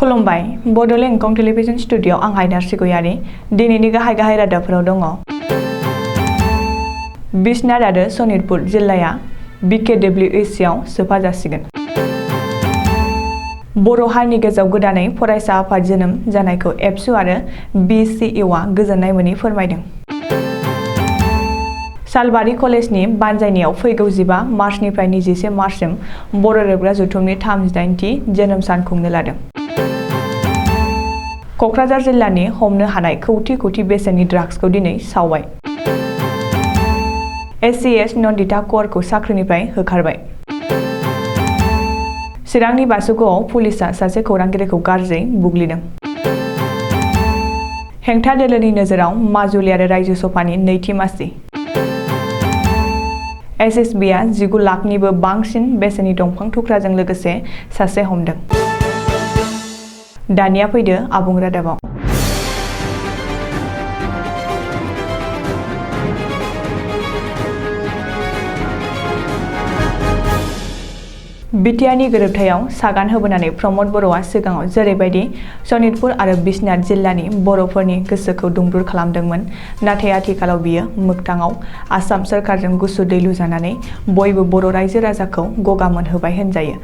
खुलुमबाय Bodoland एंखं television studio आं हायदार सिगयारि दिनैनि गाहाय रादाबफोराव दङ। बिसनाथ आरो सनितपुर जिल्लाया BKWSC आव सोफाजासिगोन। बर' हारिनि गेजेराव गोदानै फरायसा आफाद जोनोम जानायखौ एबसु आरो BCU आ गोजोननाय मोनै फोरमायदों। सालबारि कलेजनि बानजायनायाव फैगौ 15 मार्चनिफ्राय 21 मार्चसिम बर' रोबग्रा जथुमनि 38थि जोनोम सान खुंनो लादों। क'क्राझार जिल्लानि हमनो हानाय कौटि बेसेननि ड्राग्सखौ दिनै सावबाय। SCS नन्दिता कौरखौ साख्रिनिफ्राय होखारबाय। चिरांनि बासुगावआव पुलिसआ सासे खौरांगिरिखौ गाज्रियै बुग्लिदों। हेंथा दोलोनि नोजोराव माजुलि आरो रायजो सभानि नैथि मासि। SSB आ 19 लाखनिबो बांसिन बेसेननि दंफां थुख्राजों लोगोसे सासे हमदों। दानिया फैदो आबुं रादाबाव। बिटिआरनि गोरोबथायाव सागान होबोनानै प्रमद बर'आ सिगाङाव जेरैबायदि सनितपुर आरो बिसनाथ जिल्लानि बर'फोरनि गोसोखौ दुंब्रुद खालामदोंमोन, नाथाय आथिखालाव बियो मोगथाङाव आसाम सोरखारजों गुसु दै लुजानानै बयबो बर' रायजो राजाखौ गगा मोनहोबाय होनजायो।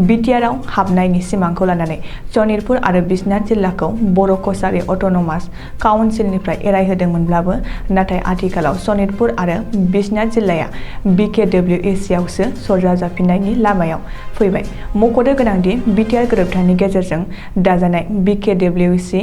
बिटिआरआव हाबनायनि सिमांखौ लानानै सनितपुर आरो बिसनाथ जिल्लाखौ बर' कसारि अट'नमास काउन्सिलनिफ्राय एरायहोदोंमोनब्लाबो नाथाय आथिखालाव सनितपुर आरो बिसनाथ जिल्लाया BKWSC आवसो सरजाजाफिननायनि लामायाव फैबाय। मख'नो गोनांदि बिटिआर गोरोबथानि गेजेरजों दाजानाय BKWSC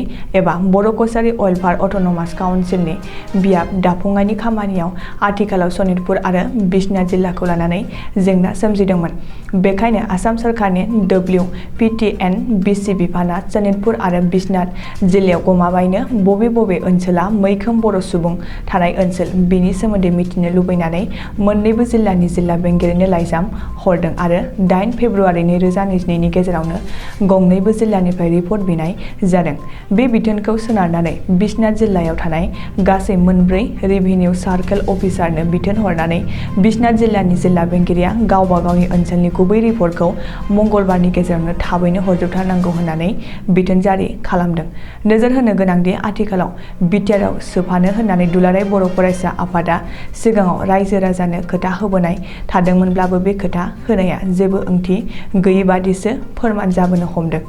एबा बर' कसारि वेलफेयार अट'नमास काउन्सिलनि बियाब दाफुंनायनि खामानियाव आथिखालाव सनितपुर आरो बिसनाथ जिल्लाखौ लानानै जेंना सोमजिदोंमोन। बेखायनो आसाम सोरखारनि WPTN-BC बिफाना सनितपुर आरो बिसनाथ जिल्लायाव गमामायैनो बबे ओनसोला मैखोम बर' सुबुं थानाय ओनसोल बेनि सोमोन्दै मिथिनो लुबैनानै मोन्नैबो जिल्लानि जिल्ला बेंगिरिनो लाइजाम हरदों आरो 8 फेब्रुवारि 2022 नि गेजेरावनो गंनैबो जिल्लानिफ्राय रिपर्ट बिनाय जादों। बे बिथोनखौ सोनारनानै बिसनाथ जिल्लायाव थानाय गासै 4 रेभिनिउ सार्केल अफिसारनो बिथोन हरनानै बिसनाथ जिल्लानि जिल्ला बेंगिरिया गावबा गावनि ओनसोलनि गुबै रिपर्टखौ मंगलबारनि गेजेरावनो थाबैनो हरजोबथारनांगौ होननानै बिथोन जारि खालामदों। नोजोर होनो गोनांदि आथिखालाव बिटिआरआव सोफानो होननानै दुलाराय बर' फरायसा आफादा सिगाङाव रायजो राजानो खोथा होबोनाय थादोंमोनब्लाबो बे खोथा होनाया जेबो ओंथि गैयै बादिसो फोरमान जाबोनो हमदों।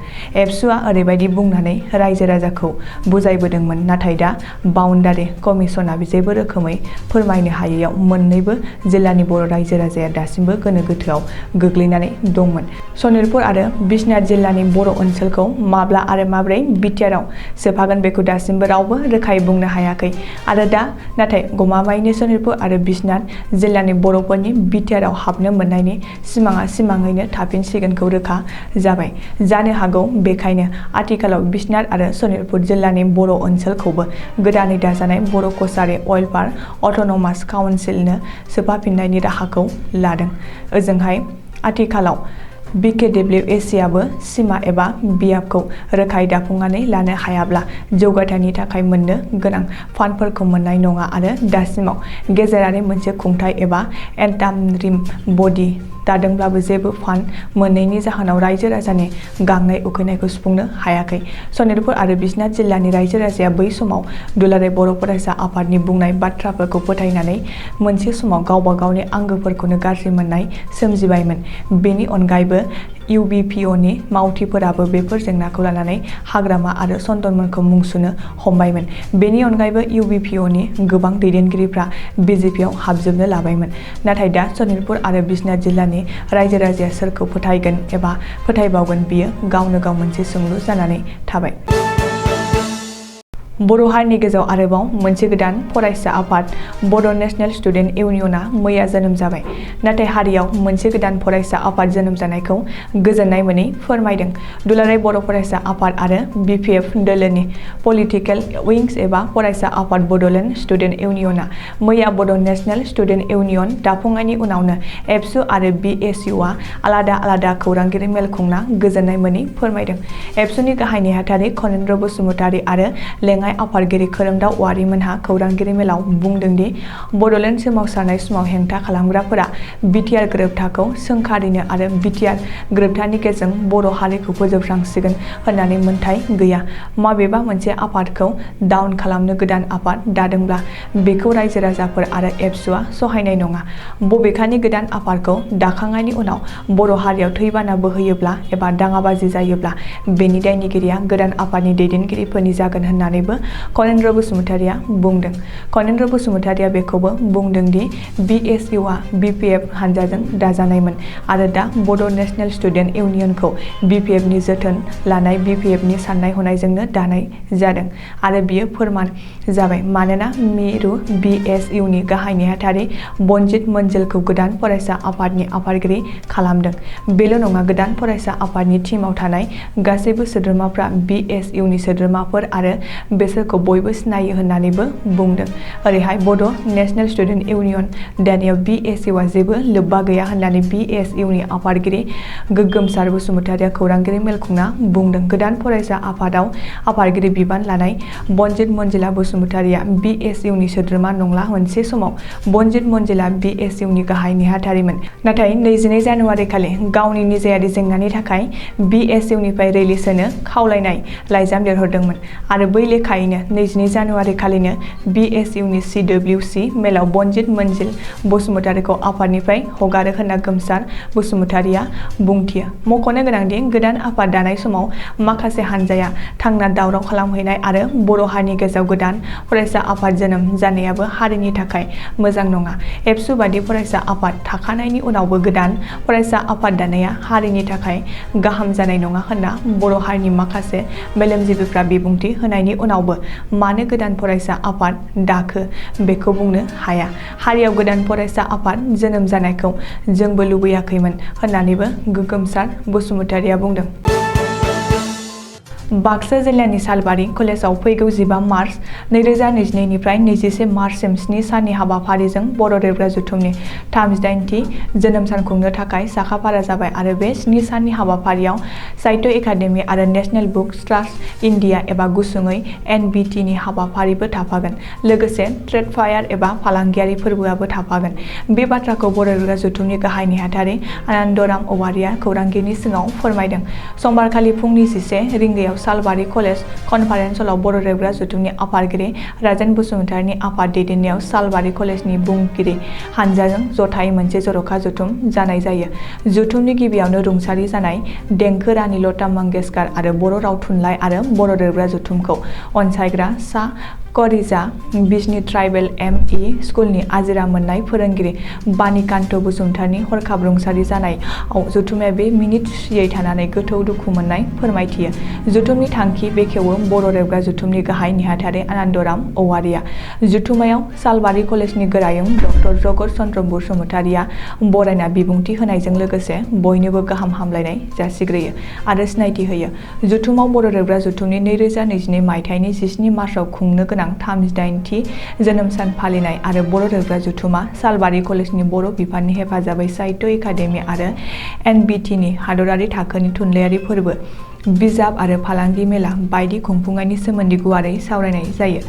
एबसुआ ओरैबायदि बुंनानै रायजो राजाखौ बुजायबोदोंमोन, नाथाय दा बाउन्डारि कमिसनआ जेबो रोखोमै फोरमायनो हायैयाव मोन्नैबो जिल्लानि बर' रायजो राजाया दासिमबो गोनो गोथोआव गोग्लैनानै दंमोन। सनितपुर आरो बिसनाथ जिल्लानि बर' ओनसोलखौ माब्ला आरो माबोरै बिटिआरआव सोफागोन बेखौ दासिमबो रावबो रोखायै बुंनो हायाखै आरो दा नाथाय गमामायैनो सनितपुर आरो बिसनाथ जिल्लानि बर'फोरनि बिटिआरआव हाबनो मोननायनि सिमाङैनो थाफिनसिगोनखौ रोखा जाबाय। जानो हागौ बेखायनो आथिखालाव बिसनाथ आरो सनितपुर जिल्लानि बर' ओनसोलखौबो गोदानै दाजानाय बर' कसारि वेलफेयार अट'नमास काउन्सिलनो सोफाफिननायनि राहाखौ लादों। ओजोंहाय आथिखालाव BKWSC आबो सिमा एबा बियाबखौ रोखायै दाफुंनानै लानो हायाब्ला जौगाथायनि थाखाय मोननो गोनां फान्डफोरखौ मोननाय नङा आरो दासिमाव गेजेरारि मोनसे खुंथाय एबा एन्टारिम बडि दादोंब्लाबो जेबो फान्ड मोनैनि जाहोनाव रायजो राजानि गांनाय उखैनायखौ सुफुंनो हायाखै। सनितपुर आरो बिसनाथ जिल्लानि रायजो राजाया बै समाव दुलाराय बर' फरायसा आफादनि बुंनाय बाथ्राफोरखौ फोथायनानै मोनसे समाव गावबा गावनि आंगोफोरखौनो गाज्रि मोननाय सोमजिबायमोन। बेनि अनगायैबो UBPOनि मावथिफोराबो बेफोर जेंनाखौ लानानै हाग्रामा आरो चन्दनमोनखौ मुं सुनो हमबायमोन। बेनि अनगायैबो UBPOनि गोबां दैदेनगिरिफ्रा BJPआव हाबजोबनो लाबायमोन। नाथाय दा सनितपुर आरो बिसनाथ जिल्लानि रायजो राजाया सोरखौ फोथायगोन एबा फोथायबावगोन बियो गावनो गाव मोनसे सोंलु जानानै थाबाय। बर' हारिनि गेजेराव आरोबाव मोनसे गोदान फरायसा आफाद बड' नेशनेल स्टुडेन्ट इउनियनआ मैया जोनोम जाबाय। नाथाय हारियाव मोनसे गोदान फरायसा आफाद जोनोम जानायखौ गोजोननाय मोनै फोरमायदों। दुलाराय बर' फरायसा आफाद आरो BPF दोलोनि पलिटिकेल उइंस एबा फरायसा आफाद बड'लेण्ड स्टुडेन्ट इउनियनआ मैया बड' नेशनेल स्टुडेन्ट इउनियन दाफुंनायनि उनावनो एबसु आरो BSUआ आलादा खौरांगिरि मेल खुंना गोजोननाय मोनै फोरमायदों। एबसुनि गाहाय नेहाथारि खनेन्द्र बसुमतारी आरो लेङाइ थानाय आफादगिरि खोरोमदाव औवारिमोनहा खौरांगिरि मेलाव बुंदों दि बड'लेण्ड सोमावसारनाय समाव हेंथा खालामग्राफोरा बिटिआर गोरोबथाखौ सोंखारिनो आरो बिटिआर गोरोबथानि गेजेरजों बर' हारिखौ फोजोबस्रांसिगोन होननानै मोन्थाय गैया। माबेबा मोनसे आफादखौ डाउन खालामनो गोदान आफाद दादोंब्ला बेखौ रायजो राजाफोर आरो एबसुआ सहायनाय नङा। बबेखानि गोदान आफादखौ दाखांनायनि उनाव बर' हारियाव थैबाना बोहैयोब्ला एबा दाङाबाजि जायोब्ला बेनि दायनिगिरिया गोदान आफादनि दैदेनगिरिफोरनि जागोन होननानैबो कनेन्द्र बसुमतारिया बुंदों। कनेन्द्र बसुमतारिया बेखौबो बुंदों दि BSUआ BPF हानजाजों दाजानायमोन आरो दा बड' नेशनेल स्टुडेन्ट इउनियनखौ BPFनि जोथोन लानाय BPFनि साननाय हनायजोंनो दानाय जादों आरो बियो फोरमान जाबाय मानोना मिरु BSUनि गाहाय नेहाथारि बनजित मोनजिलखौ गोदान फरायसा आफादनि आफादगिरि खालामदों। बेल' नङा, गोदान फरायसा आफादनि टीमाव थानाय गासैबो सोद्रोमाफ्रा BSUनि सोद्रोमाफोर आरो बेसोरखौ बयबो सिनायो होननानैबो बुंदों। ओरैहाय बड' नेशनेल स्टुडेन्ट इउनियन दानायाव BSUआ जेबो लोब्बा गैया होननानै BSUनि आफादगिरि गोगोमसार बसुमतारिया खौरांगिरि मेल खुंना बुंदों। गोदान फरायसा आफादाव आफादगिरि बिबान लानाय बनजित मोनजिला बसुमतारिया BSUनि सोद्रोमा नंला। मोनसे समाव बनजित मोनजिला BSUनि गाहाय नेहाथारिमोन, नाथाय 22 जानुवारि खालि गावनि निजायारि जेंनानि थाखाय BSUनिफ्राय रिलिज होनो खावलायनाय लाइजाम लिरहरदोंमोन आरो बै लेखायैनो 22 जानुवारि खालिनो BSUनि CWC मेलाव बनजित मोनजिल बसुमतारिखौ आफादनिफ्राय हगारो होनना गोमसार बसुमतारिया बुंथियो। मख'नो गोनांदि गोदान आफाद दानाय समाव माखासे हानजाया थांना दावराव खालामहैनाय आरो बर' हारिनि गेजेराव गोदान फरायसा आफाद जोनोम जानायाबो हारिनि थाखाय मोजां नङा। एबसु बादि फरायसा आफाद थाखानायनि उनावबो गोदान फरायसा आफाद दानाया हारिनि थाखाय गाहाम जानाय नङा होनना बर' हारिनि माखासे मेलेमजिबिफ्रा बिबुंथि होनायनि उनावबो मानो गोदान फरायसा आफाद दाखो बेखौ बुंनो हाया। हारियाव गोदान फरायसा आफाद जोनोम जानायखौ जोंबो लुबैयाखैमोन होननानैबो गोगोमसार बसुमतारिया बुंदों। बाक्सा जिल्लानि सालबारि कलेजाव फैगौ 15 मार्च 2022 निफ्राय 21 मार्चसिम 7 साननि हाबाफारिजों बर' रेबग्रा जथुमनि 38थि जोनोम सान खुंनो थाखाय साखाफारा जाबाय आरो बे 7 साननि हाबाफारियाव साहित्य एकाडेमि आरो नेशनेल बुक ट्रास्ट इन्डिया एबा गुसुङै NBT नि हाबाफारिबो थाफागोन। लोगोसे ट्रेड फायार एबा फालांगियारि फोरबोआबो थाफागोन। बे बाथ्राखौ बर' रेबग्रा जथुमनि गाहाय नेहाथारि आनन्दराम औवारिया खौरांगिरिनि सिगाङाव फोरमायदों। समबारखालि फुंनि 11 रिंगायाव सालबारि कलेज कनफारेन्स हलाव बर' रेबग्रा जथुमनि आफादगिरि राजेन बसुमतारिनि आफाद दैदेननायाव सालबारि कलेजनि बुंगिरि हानजाजों जथायै मोनसे जर'खा जथुम जानाय जायो। जथुमनि गिबियावनो रुंसारि जानाय देंखो रानि लता मंगेशकार आरो बर' राव थुनलाइ आरो बर' रेबग्रा जथुमखौ अनसायग्रा सा करिजा बिजनि ट्राइबेल ME स्कुलनि आजिरा मोननाय फोरोंगिरि बानिकान्त बसुमतारिनि हरखाब रुंसारि जानायाव जथुमाया बे मिनिट खुसियै थानानै गोथौ दुखु मोननाय फोरमायथियो। जथुमनि थांखि बेखेवो बर' रेबग्रा जथुमनि गाहाय नेहाथारि आनन्दराम औवारिया। जथुमायाव सालबारि कलेजनि गोरायुं डक्टर जगत चन्द्र बसुमतारिया बरायना बिबुंथि होनायजों लोगोसे बयनोबो गाहाम हामलायनाय जासिग्रोयो आरो सिनायथि होयो। जथुमाव बर' रेबग्रा जथुमनि 2022 मायथाइनि 17 मार्चआव खुंनो गोनां 38थि जोनोम सान फालिनाय आरो बर' रेबग्रा जथुमा सालबारि कलेजनि बर' बिफाननि हेफाजाबै साहित्य एकाडेमि आरो NBT नि हादरारि थाखोनि थुनलाइयारि फोरबो, बिजाब आरो फालांगि मेला बायदि खुंफुंनायनि सोमोन्दै गुवारै सावरायनाय जायो।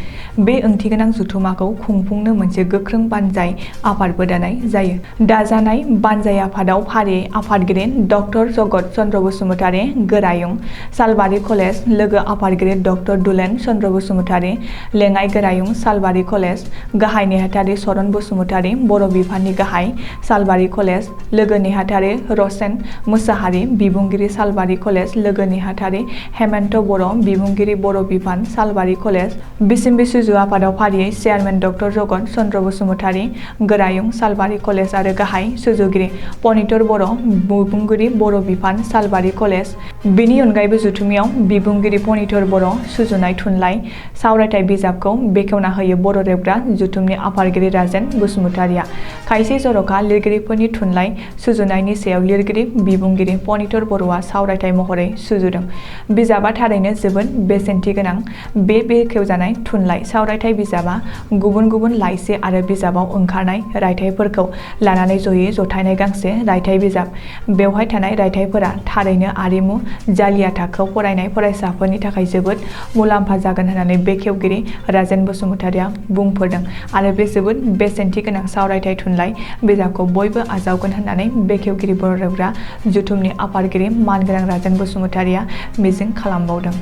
बे ओंथिगोनां जथुमाखौ खुंफुंनो मोनसे गोख्रों बानजाय आफादबो दानाय जायो। दाजानाय बानजाय आफादाव फारियै आफादगिरि डक्टर जगत चन्द्र बसुमतारि, गोरायुं सालबारि कलेज, लोगो आफादगिरि डक्टर दुलेन चन्द्र बसुमतारि, लेङाइ गोरायुं सालबारि कलेज, गाहाय नेहाथारि चरण बसुमतारि, बर' बिफाननि गाहाय सालबारि कलेज, लोगो नेहाथारि रसेन मुसाहारि, बिबुंगिरि सालबारि कलेज, लोगो नेहाथारि हेमन्त बर', बिबुंगिरि बर' बिफान सालबारि कलेज, बिसिम्बि सुजु आफादाव फारियै चेयारमेन डक्टर जगत चन्द्र बसुमतारि, गोरायुं सालबारि कलेज आरो गाहाय सुजुगिरि पनितर बर', बिबुंगिरि बर' बिफान सालबारि कलेज। बेनि अनगायैबो जथुमायाव बिबुंगिरि पनितर बर' सुजुनाय थुनलाइ सावरायथाइ बिजाबखौ बेखेवना होयो बर' रेबग्रा जथुमनि आफादगिरि राजेन बसुमतारिया। खायसे जर'खा लिरगिरिफोरनि थुनलाइ सुजुनायनि सायाव लिरगिरि बिबुंगिरि पनितर बर'आ सावरायथाइ महरै सुजुदों। बेखेवदों। बिजाबा थारैनो जोबोद बेसेनथि गोनां। बे बेखेवजानाय थुनलाइ सावरायथाइ बिजाबा गुबुन गुबुन लाइसि आरो बिजाबाव ओंखारनाय रायथाइफोरखौ लानानै जयै जथायनाय गांसे रायथाइ बिजाब। बेवहाय थानाय रायथाइफोरा थारैनो आरिमु जालिया थाखोआव फरायनाय फरायसाफोरनि थाखाय जोबोद मुलाम्फा जागोन होननानै बेखेवगिरि राजेन बसुमतारिया बुंफोरदों आरो बे जोबोद बेसेनथि गोनां सावरायथाइ थुनलाइ बिजाबखौ बयबो आजावगोन होननानै बेखेवगिरि बर'रावग्रा जुथुमनि आफादगिरि मानगोनां राजेन बसुमतारिया मिजिं खालामबावदों।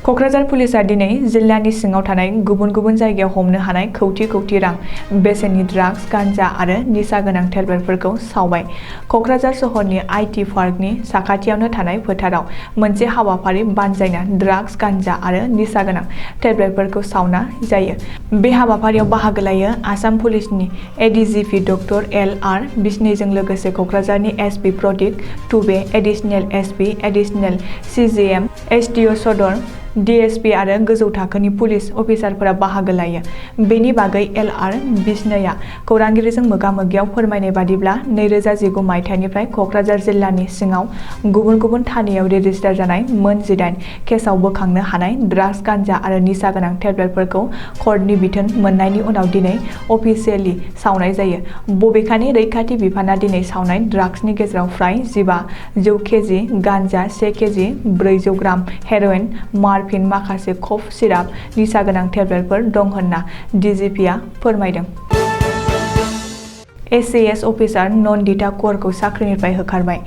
क'क्राझार पुलिसा दिनै जिल्लानि सिङाव थानाय गुबुन गुबुन जायगायाव हमनो हानाय खौथि खौथि रां बेसेननि ड्राग्स गान्जा आरो निसा गोनां टेब्लेटफोरखौ सावबाय। क'क्राझार सहरनि आइटि पार्कनि साखाथियावनो थानाय फोथाराव मोनसे हाबाफारि बानजायना ड्राग्स गान्जा आरो निसा गोनां टेब्लेटफोरखौ सावना जायो। बे हाबाफारियाव बाहागो लायो आसाम पुलिसनि एडिजिपि डक्टर एल.आर. बिस्नोइजों लोगोसे क'क्राझारनि SP प्रदिक टुबे, additional SP, additional CGM, एसडिअ सदर, डिएसपि आरो गोजौ थाखोनि पुलिस अफिसारफोरा बाहागो लायो। बेनि बागै एल.आर. बिस्नोइआ खौरांगिरिजों मोगा-मोगियाव फोरमायनाय बादिब्ला 2019 मायथाइनिफ्राय क'क्राझार जिल्लानि सिङाव गुबुन गुबुन थानैयाव रेजिस्टार जानाय मोन 18 केसआव बोखांनो हानाय ड्राग्स गान्जा आरो निसा गोनां टेब्लेटफोरखौ कर्टनि बिथोन मोननायनि उनाव दिनै अफिसियेलि सावनाय जायो। बबेखानि रैखाथि बिफाना दिनै सावनाय ड्राग्सनि गेजेराव फ्राय 1500 केजि गान्जा, 1 केजि 400 ग्राम हेर'इन, मारफिन, माखासे कफ सिराप, निसा गोनां टेब्लेटफोर दं होनना डिजिपिआ फोरमायदों। एसएएस अफिसार नन्दिता कौरखौ साख्रिनिफ्राय होखारबाय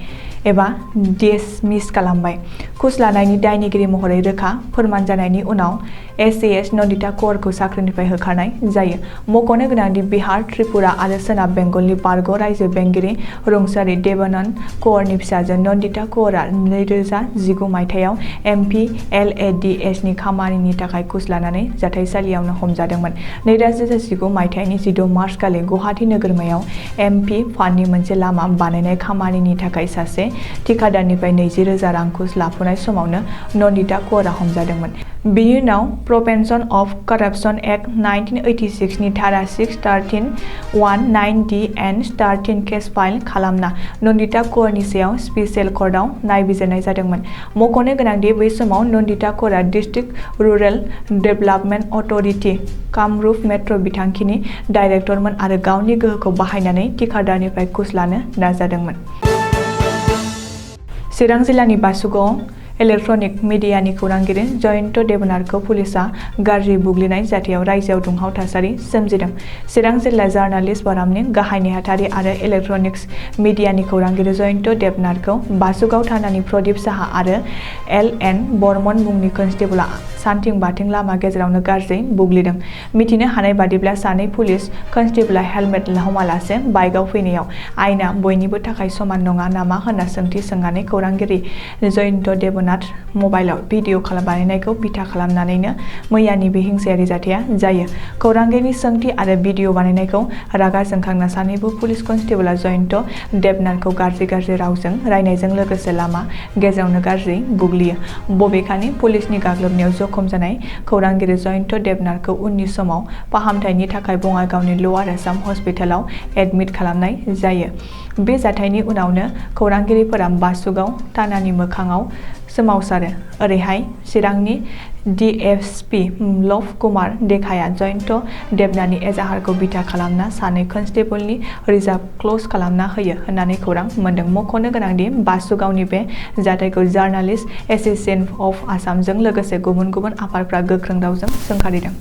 एबा डिसमिस खालामबाय। घुस लानायनि दायनिगिरि महरै रोखा फोरमान जानायनि उनाव एसएएस नन्दिता कौरखौ साख्रिनिफ्राय होखारनाय जायो। मख'नो गोनांदि बिहार, त्रिपुरा आरो सोनाब बेंगलनि बारग' रायजो बेंगिरि रुंसारि देबानन्द कौरनि फिसाजो नन्दिता कौरआ 2019 मायथाइयाव एमपि-एलएडीएसनि खामानिनि थाखाय घुस लानानै जाथाइसालियावनो हमजादोंमोन। 2019 मायथाइनि 16 मार्च खालि गुवाहाटी नोगोरमायाव एमपि फान्डनि मोनसे लामा बानायनाय खामानिनि थाखाय सासे थिकादारनिफ्राय 20,000 रां घुस लाफुनाय समावनो नन्दिता कौरआ हमजादोंमोन। बिनि उनाव प्रिभेन्शन अफ कराप्शन एक्ट 1986 नि धारा 6(13)(1)(9)(d) एन्ड 13 केस फाइल खालामना नन्दिता कौरनि सायाव स्पेसियेल कर्टआव नायबिजिरनाय जादोंमोन। मख'नो गोनांदि बै समाव नन्दिता कौरआ district rural development authority Kamrup metro' बिथांखिनि डाइरेक्टरमोन आरो गावनि गोहोखौ बाहायनानै थिकादारनिफ्राय घुस लानो नाजादोंमोन। चिरां जिल्लानि बासुगावआव इलेक्ट्रनिक मिडियानि खौरांगिरि जयन्त देबनाथखौ पुलिसआ गाज्रि बुग्लिनाय जाथायाव रायजोआव दुंहाव थासारि सोमजिदों। चिरां जिल्ला जार्नालिस्ट फ'रामनि गाहाय नेहाथारि आरो इलेक्ट्रनिक्स मिडियानि खौरांगिरि जयन्त देबनाथखौ बासुगाव थानानि प्रदीप साहा आरो एल.एन. बर्मन मुंनि कनस्टेबलआ सानथिं बाथिं लामा गेजेरावनो गाज्रि बुग्लिदों। मिथिनो हानाय बादिब्ला सानै पुलिस कनस्टेबलआ हेलमेट हमालासे बाइकआव फैनायाव आयेना बयनिबो थाखाय समान नङा नामा होनना सोंथि सोंनानै खौरांगिरि जयन्त देबनाथ मबाइलाव भिडिअ बानायनायखौ बिथा खालामनानैनो मैयानि बे हिंसायारि जाथाया जायो। खौरांगिरिनि सोंथि आरो भिडिअ बानायनायखौ रागा जोंखांना सानैबो पुलिस कनस्टेबलआ जयन्त देबनाथखौ गाज्रि रावजों रायनायजों लोगोसे लामा गेजेरावनो गाज्रि बुग्लियो। बबेखानि पुलिसनि गाग्लोबनायाव जखम जानाय खौरांगिरि जयन्त देबनाथखौ उननि समाव फाहामथायनि थाखाय बङाइगावनि ल'वार आसाम हस्पिटालाव एडमिट खालामनाय जायो। बे जाथायनि उनावनो खौरांगिरिफोरा बासुगाव थानानि मोखाङाव सोमावसारो। ओरैहाय चिरांनि डिएसपि लभ कुमार देखाया जयन्त देबनाथनि एजाहारखौ बिथा खालामना सानै कनस्टेबलनि रिजार्भ क्ल'ज खालामना होयो होननानै खौरां मोन्दों। मख'नो गोनांदि बासुगावनि बे जाथायखौ जार्नालिस्ट एस'सिएशन अफ आसामजों लोगोसे गुबुन गुबुन आफादफ्रा गोख्रों रावजों सोंखारिदों।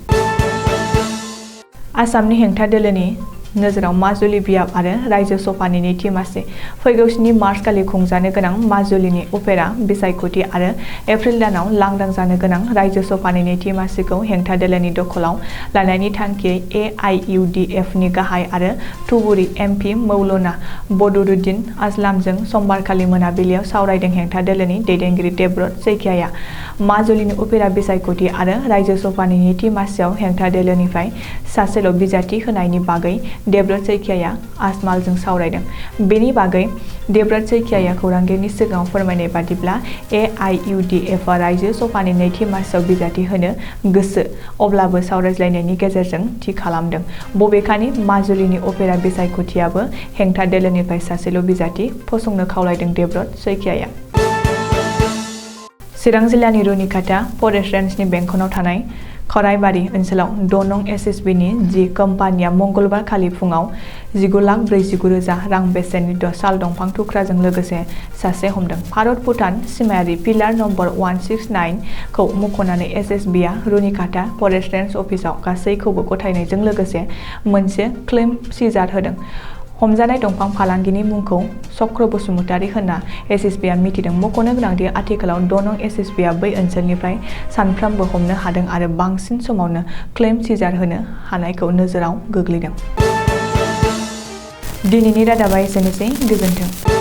आसामनि हेंथा दोलोनि नोजोराव माजुलि बियाब आरो रायजो सभानि नैथि मासि फैगौ 7 मार्च खालि खुंजानो गोनां माजुलिनि उफेरा बिसायख'थि आरो एप्रिल दानाव लांदां जानो गोनां रायजो सभानि नैथि मासिखौ हेंथा दोलोनि दखलाव लानायनि थांखियै एआइइउडिएफनि गाहाय आरो धुबुरी एमपि मौलाना बदरुद्दिन आजलामजों समबारखालि मोनाबिलियाव सावरायदों। हेंथा दोलोनि दैदेनगिरि देबब्रत सैखियाया माजुलिनि उफेरा बिसायख'थि आरो रायजो सभानि नैथि मासियाव हेंथा दोलोनिफ्राय सासेल' बिजाथि होनायनि बागै देबब्रत सैखियाया आजमालजों सावरायदों। बेनि बागै देबब्रत सैखियाया खौरांगिरिनि सिगाङाव फोरमायनाय बादिब्ला एआइइउडिएफआ रायजो सभानि नैथि मासियाव बिजाथि होनो गोसो अब्लाबो सावरायज्लायनायनि गेजेरजों थि खालामदों। बबेखानि माजुलिनि उफेरा बिसायख'थियाबो हेंथा दोलोनिफ्राय सासेल' बिजाथि फसंनो खावलायदों देबब्रत सैखियाया। चिरां जिल्लानि रुनिकाटा फरेस्ट रेन्जनि बेंखनाव थानाय खराइबारि ओनसोलाव 6 नं SSBनि जि कम्पानिया मंगलबार खालि फुङाव 19,49,000 रां बेसेननि साल दंफां थुख्राजों लोगोसे सासे हमदों। भारत भुटान सिमायारि पिलार नम्बर 169 खौ मुंख'नानै SSBआ रुनिकाटा फरेस्ट रेन्ज अफिसाव गासैखौबो गथायनायजों लोगोसे मोनसे क्लेम सिजार होदों। हमजानाय दंफां फालांगिनि मुंखौ चक्र बसुमतारी होनना SSBआ मिथिदों। मख'नो गोनांदि आथिखालाव 6 नं SSBआ बै ओनसोलनिफ्राय सानफ्रोमबो हमनो हादों आरो बांसिन समावनो क्लेम सिजार होनो हानायखौ नोजोराव गोग्लैदों। दिनैनि रादाबा एसेनोसै, गोजोन्थों।